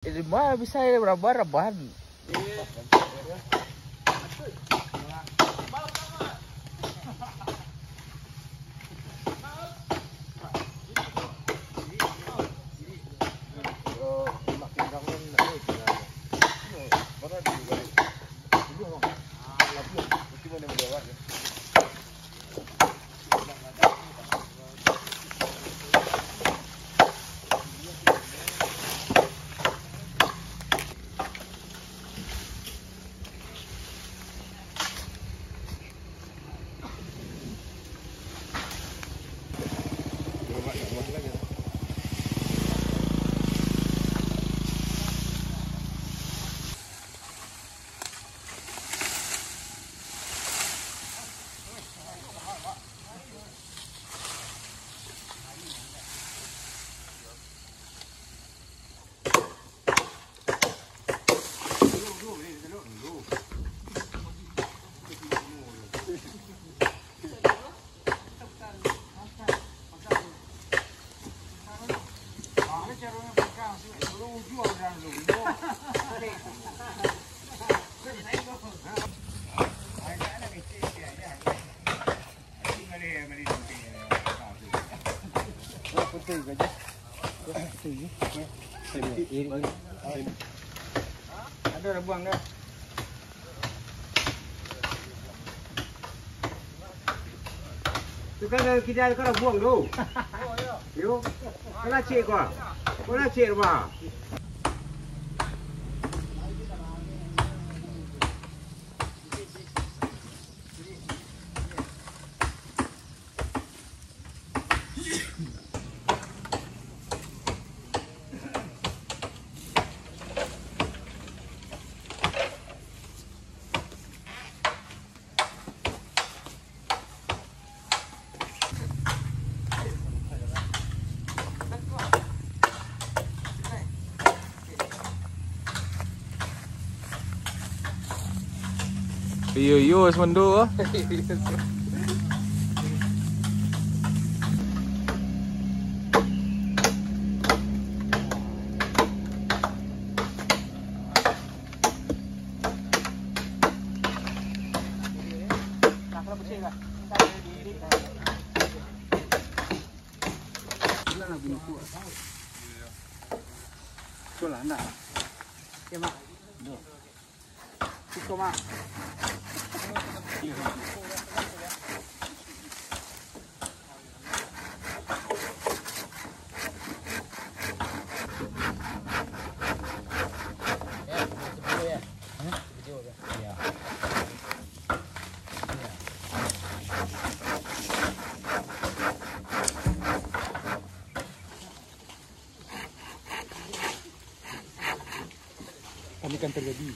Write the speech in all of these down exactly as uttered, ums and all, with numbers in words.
Di ma bisa ya, raban-raban. Ado lah buang dah. Tu kan kida ko lah buang tu. Yo. Ko lah cek ko. Ko lah cek ko. Iyo, iyo, es mendo, ah. Iko lah, ndak? Yo, Mak. Iko, Mak. Kami kan terjadi.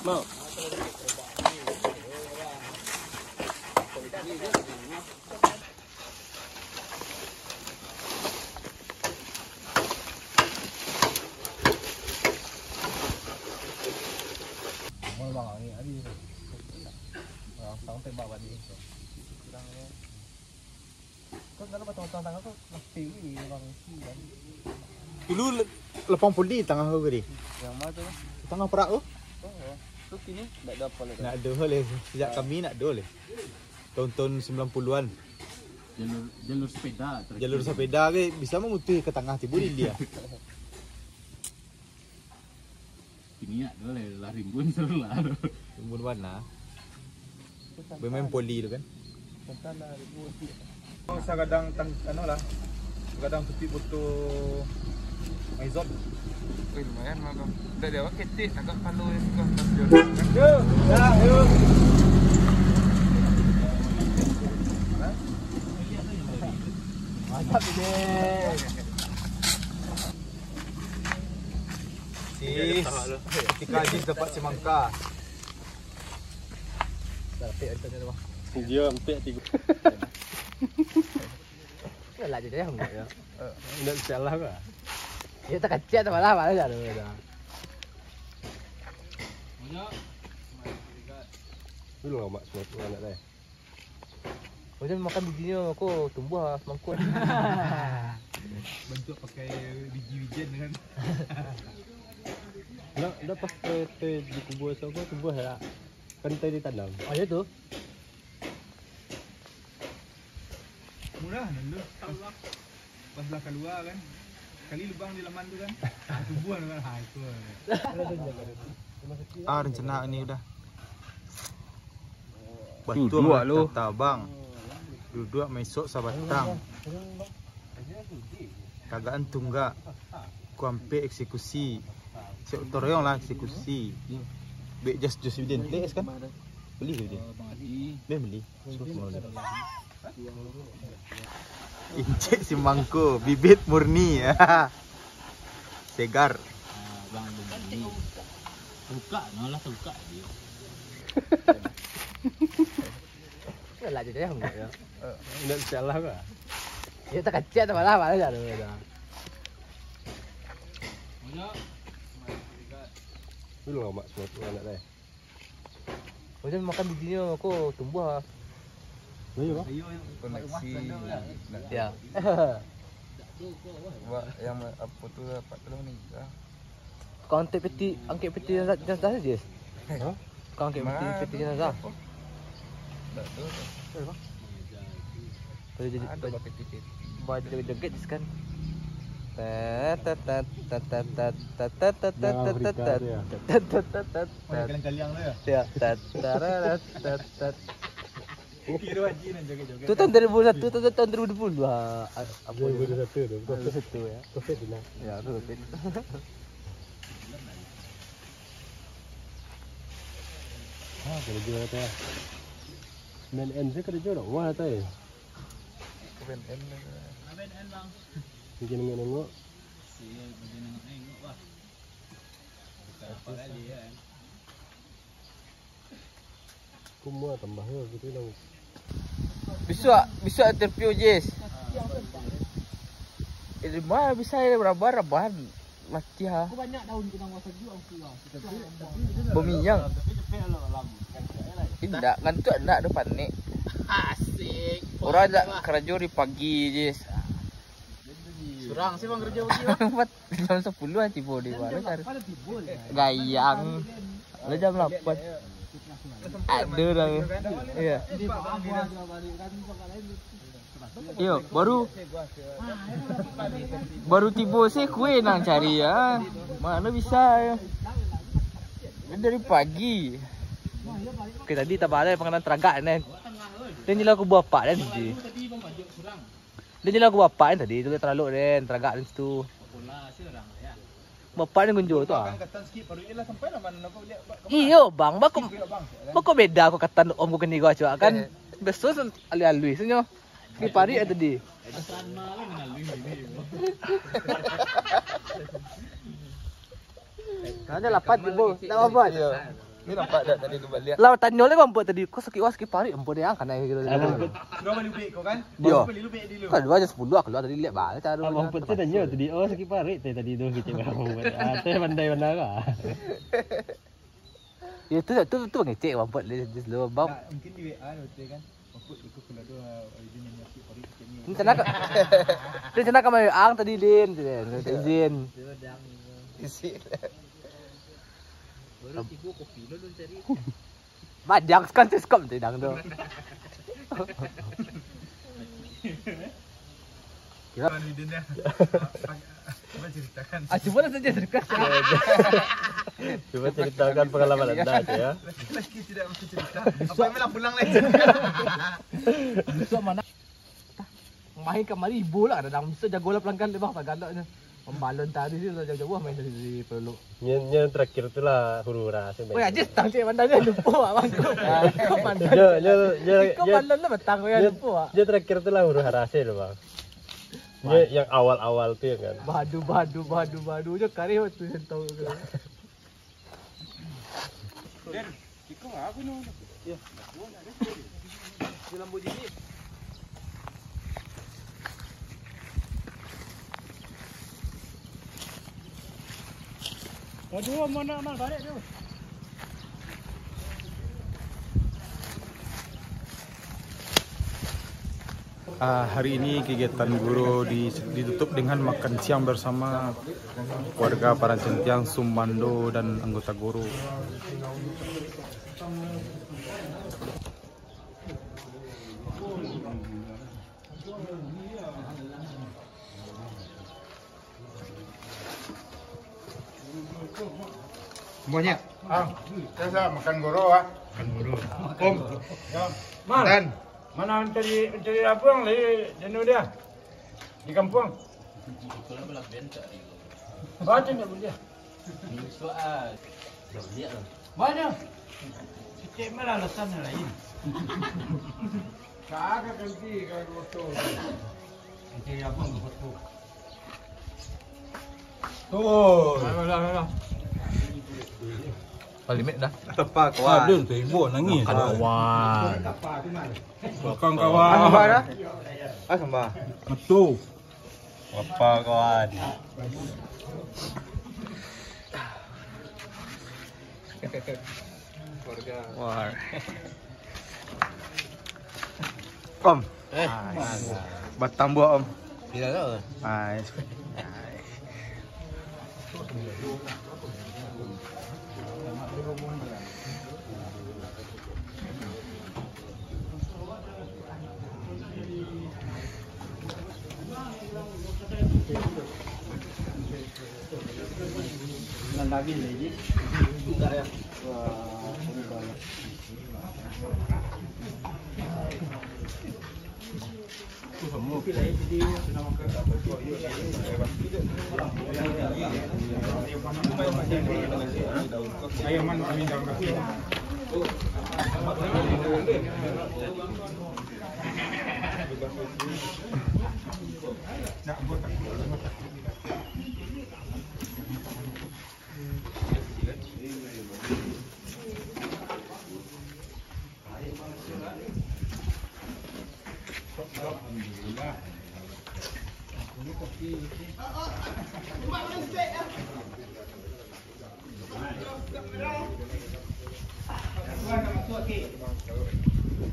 Dulu le-, lapang poli tangah tu tadi. Yang mana tu? Tangah parak tu? Oh, tu kini ndak ada apa lagi. Ndak ada leh. Sejak kami ndak ada leh. Tahun-tahun sembilan puluhan. Jalur, jalur sepeda terakhir. Jalur sepeda ke bisa mamutuih ke tangah tibo di dia. Kini ado lah, lah rimbun seru lah. Rimbun warna. Bemain poli tu kan. Oh, sagadang tang-, anu lah. Sagadang tutup foto Maizot. Wih, lumayan lah tu. Dah dia awak ketik, agak palu yang suka. Yo, dah, yo. Mantap ni. Sis, ketika Jis dapat semangka. Dah, pek, antanya tu, bang. Dia ampek tiga. Lah, dia dah, ya. Ndak salah, bang. Dia tak kacau, tak malah, malah dah, dah. Dulu, Mak, semua tu anak dah. Macam makan bijinyo, ko tumbuah semangkuk. Bantuak pakai biji wijen kan. Ndak, ndak pas teh, teh dikubur, so, ko tumbuah tak? Kan teh ditanam. Oh, iyo tu. Murah nan tu. Pas lah kalua kan, kali lubang di laman tu kan, ah, tumbuah tu kan, ha, itu. Ah, rencana ni udah. Duduak lu. Batua tabang. Duduak mesok sabatang. Tagaan tunggak. Kuampek eksekusi. Siap toroyong lah eksekusi. Bek jas, jas Biden. Lek kan? Beli ke Biden? Beh, beli. Incek si mangko, bibit murni. Segar. Ah, bang, bang, bang. Buka, no lah, buka dia. Lah, jadi yang buat, ya. Ndak salah, Pak. Ya, tak kacau, tak malah, malah, dah, dah. Dulu, Mak, semua tu anak dah. Macam makan bijinyo, ko tumbuah. Iyo, Pak. Koneksi. Ya. Wak, yang apo tu, Pak, tolong ni. Kau angkek peti, angkek peti jenazah, jenazah saja. Hah? Kau angkek peti, peti jenazah. Ndak tahu tu. Boleh jadi, ada bak peti-peti. Boleh joget-joget, Jis, kan? Tet, tet, tet. Yang Afrika tu, ya? Tet, tet, tet, tet. Oh, yang kaliang-kaliang tu, ya? Ya, tet, tet, tet, tet. Kiro haji nan joget-joget. Tu tahun dua ribu satu, tu tahun dua ribu dua puluh. Ah, ah, apa dia? Dua ribu dua puluh satu tu, bukan? Dua ribu dua puluh satu, ya. Ya, tu covid. Ah, kerja tu, ya. Main M C kerja dah, wah, tu, ya. Main M C. Mungkin nengok-nengok. Iya, mungkin nengok-nengok, wah. Bukan apa kali, ya. Kumua tambah yo, gitu lah. Bisuak, bisuak interview, Jis. Eh, di ma bisa, eh, rabah-rabah latiah. Aku banyak daun kenang wasa juga, aku lah. Baminyang. Indak, ngantuak indak, ado panek. Asik. Urang jak karajo di pagi, Jis. Surang sih, Bang, kerja pagi, Bang. Jam sapuluah lah tibo di rumah, kan. Gayang. Lah jam lapan. Ada dah. Iya. Iyo, baru, baru tibo se kue nang cari, ya. Mano bisa, ya. Dari pagi. Oke, tadi tabalai panganan teragak, nen. Dan jelas aku buah pak, dan sih. Dia jalan aku bapak kan tadi, tu taralok den, taragak den situ. Bapak ni gunjo tu ah. Iyo bang, bako, bako beda aku katan om ku kini gua cua kan. Biaso alui-alui sunyo. Di parik tadi. Kan dia lapar tibo, tak apa. Iyo. Ni nampak tak tadi tu baliak? Lah, tanyo lah Bang Pet tadi, "Kau sakik wah, sakik paruik, Bang Pet, deh, ah," kanai gitu. Abang Pet. Suruh beli lubek kau kan? Yo. Suruh beli lubek dulu. Kan dua jam sepuluh keluar tadi, lihat balik, cari Abang Pet tu tanyo tadi, "Oh, sakik paruik teh tadi tu," kecek Abang Pet. Ah, teh pandai bana lah. Ya, tu, tu, tu ngecek Bang Pet dia, dia selalu, Bang. Nah, mungkin di W A tu, kan. Bang Pet, ikut keluar tu, ah, izin yang sakik paruik kecek ni. Ni cakap, dia cakap main ang tadi, Din, tu dia, minta izin. Dia dah izin. Baru tigo kopi lo lun cari. Bajang sekan seskop tu dang tu. Kira Cuba ceritakan. Ah, cuba lah saja ceritakan. Cuba ceritakan pengalaman anda aja ya. Laki-laki tidak bisa cerita. Apa yang bilang pulang lagi? Besok mana? Main kamari ibo lah, kadang bisa jago lah pelanggan deh, Bang, sagalaknyo. Pambalon tadi tu jauah-jauah main dari, dari Peluluk. Nyo, nyo terakhir tu lah huru-hara ase main. Oh, ya, je tang cek bandar nyo lupo, Bang. Kau bandar. Nyo, nyo, nyo, Kau nyo, bandar lah batang, kau yang nyo, lupo, Bang. Nyo terakhir tu lah huru-hara ase tu, Bang. Nyo yang awal-awal tu ya kan. Badu, badu, badu, badu je kareh waktu yang tahu tu. Den, iko apo namo tu? Yo. Di Lamborghini. Waduh, mana nak tarik tu? Ah, hari ini kegiatan guru di-, ditutup dengan makan siang bersama warga Parancentiang, Sumando, dan anggota guru. Banyak. Ah, biasa makan goro, ah. Makan goro. Om. Ya. Mal. Dan. Mana mencari, mencari apa yang lagi jenuh dia? Di kampung. Baca ndak boleh. Banyak. Cek malah alasan yang lain. Kagak ganti kalau motor. Ganti apa motor? Tuh. Alah, alah, alah. Palimit dah. Tepak, kawan. Aduh, tu ibu nangis. Kawan. Bukan kawan. Ah, sambah dah. Ah, sambah. Betul. Apa kawan? Wah. Om. Eh. Nice. Batang buah, Om. Tidak tahu. Nice.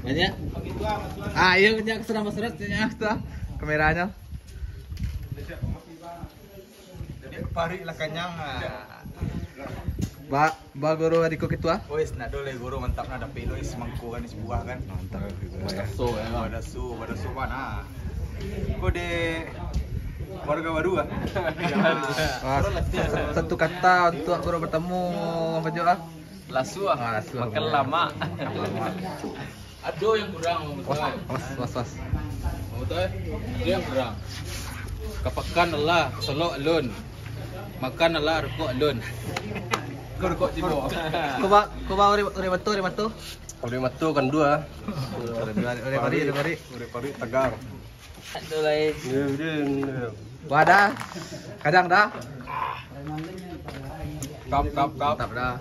Banyak? Ah, iyo, banyak, sudah masuk, banyak, sudah. Kameranya. Jadi, paruik lah kanyang, ah. Ba, ba guru Adiko Ketua. Wes, nak dulu guru, mantap nah, dapik lo es mangko kan, es buah kan. Mantap. Badaso, ya. Badaso, badaso mana? Kode warga baru ah. Ah, satu kata untuk guru bertemu, apa juga? Lasu ah. Ah, lasu. Makan lamak. Makan lamak. Ado yang kurang, Bang Betul. Was, was, was. Bang Betul, ado yang kurang. Kapakan alah, solok alun. Makan alah, rokok alun. Kau rokok tibo. Kau ba, kau ba urang, urang Batu, urang Batu. Urang Batu kan dua. Urang dua, urang Parik, urang Parik. Urang Parik Tagar. Ado lain. Wadah. Kadang dah. Kap, kap, kap. Mantap dah.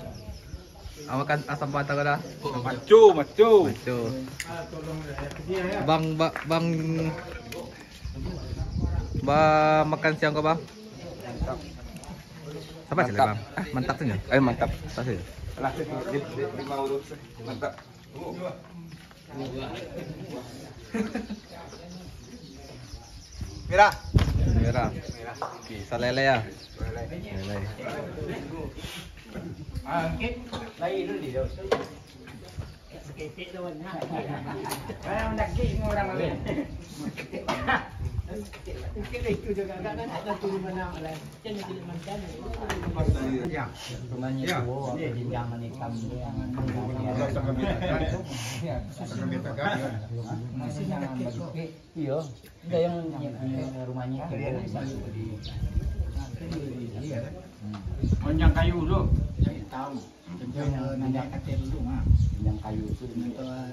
Ah, makan asam patah ko dah. Maco, maco. Maco. Bang, ba-, bang, ba-, makan siang ko, Bang? Sabar sajo, Bang. Ah, mantap sajo. Eh, mantap. Sabar sajo. Alah, di, di, di, di, mantap. Merah. Merah. Oke, salai-lai ya. Salai. Ah, oke. Lain dulu dia. Seketek tu banyak. Orang mendaki semua orang lain. Mungkin itu juga agak nak turun mana lain. Rumahnya tua, jenjang menikam tu yang masih jangan berdikit. Iyo, indak yang rumahnya tua. Jenjang kayu tu. Tahu. Jenjang kayu tu.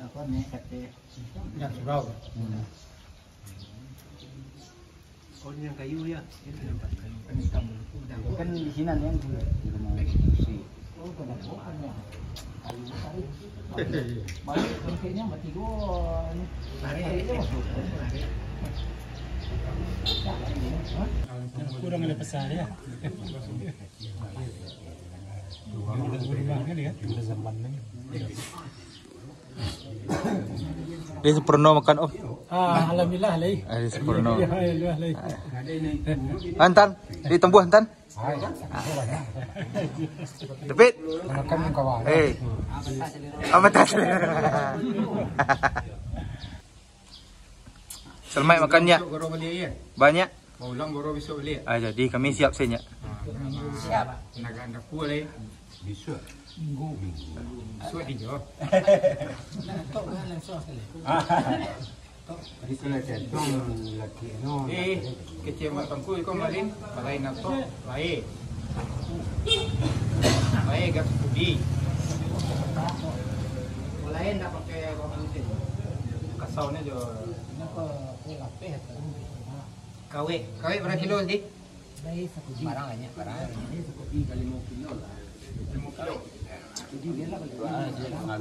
Apa ni? Yang surau. Hmm. Oh, ini yang kayu ya. Ini yang kayu. Kan di sini nih yang dulu, di rumah si. Oh, kenapa? Kayu, kayu. Balik, bangkitnya mati dua ni. Tarik aja, Bos. Tarik. Kurang ada pesan ya. Rumah kan ya, udah zaman ni. Dia sempurna makan, oh. Ah, alhamdulillah, lai. Ah, dia sempurna. Ya, alhamdulillah, lai. Antan, dia tembuh, Antan. Tepit. Makan yang kawan. Eh. Apa tas? Selamat makan, Nyak. Besok garo baliak, ya? Banyak. Mau ulang garo besok baliak. Ah, jadi kami siap sajo, Nyak. Ah, siap. Nak gandak pun, lai. Besok. Minggu. Minggu. Besok tiga. Nak tok kan langsung sekali. Jadi kalau jantung laki no. Eh, kecil mak tangku iko malin, balai natok, bae. Bae gas pudi. Lain dak pakai bawang putih. Kasau ni jo. Kawek, kawek bara kilo tadi? Barang banyak, barang. Limo kilo lah. Limo kilo. Jadi dia lah.